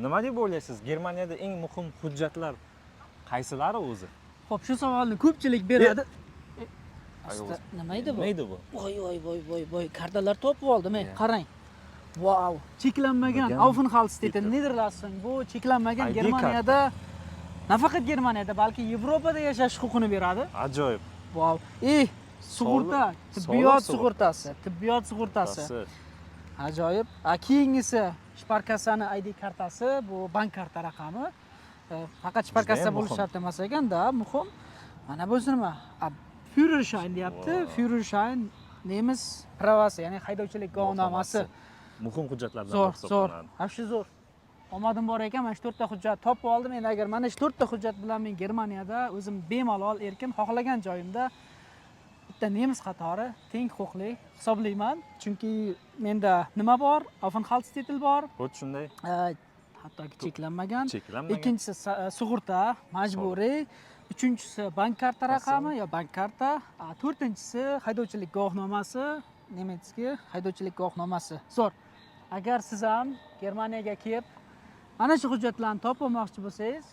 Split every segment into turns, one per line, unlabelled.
Nima deb o'ylaysiz, Germaniyada eng muhim hujjatlar qaysilari o'zi?
Xo'p, shu savolni ko'pchilik beradi.
Ay,
Asta, nima edi bu?
Nima edi bu?
Voy, voy, voy, voy, voy, kartalar topib oldim, ey, qarang. Vau, cheklanmagan
Magan
Aufenthaltstitel
titel.
Niederlassung, bu cheklanmagan
ID.
Germaniyada, nafaqat Germaniyada, balki Yevropada yashash huquqini beradi.
Ajoyib.
Vau. Ey, sug'urta, tibbiyot
sog'liq
sug'urtasi, tibbiyot sug'urtasi.
Sug'urtasi.
Ajoyib. A keyingisi Sparkassani ID kartasi, bu bank karta raqami. Faqat Sparkassa
Judayam
bo'lishi
muhim.
shart emas ekanda, muhim. Mana bu nima? A, Führerschein deyapti.
Wow.
Führerschein nemis pravasi, ya'ni haydovchilik guvohnomasi.
Muhim hujjatlardan
Zo'r,
biri
zo'r.
hisoblanadi.
Вообще zo'r. Omadim bor ekan, mana shu to'rtta hujjat topib oldim. Endi agar mana shu to'rtta hujjat bilan men Germaniyada o'zim bemalol erkin xohlagan joyimda bitta nemis qatori teng huquqli hisoblayman. Chunki menda nima bor? Aufenthaltstitel bor.
Xuddi shunday.
Hattoki cheklanmagan.
Cheklanmagan.
Ikkinchisi sug'urta majburiy. Uchinchisi bank karta raqami yo bank karta. To'rtinchisi haydovchilik guvohnomasi, немецкий haydovchilik guvohnomasi. Zo'r. Agar siz ham Germaniyaga kelib mana shu hujjatlarni topib olmoqchi bo'lsangiz,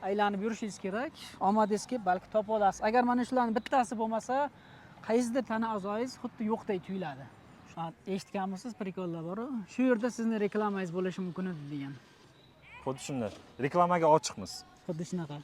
aylanib yurishingiz kerak. Omadingiz kelib, balki topib olasiz. Agar mana shularning bittasi bo'lmasa, qaysidir tana a'zoyingiz xuddi yo'qday tuyuladi. Eshitganmisiz, прикол lar bor-u. Shu yerda sizni reklamangiz bo'lishi mumkin edi degan.
Xuddi shunday. Reklamaga ochiqmiz.
Xuddi shunaqa.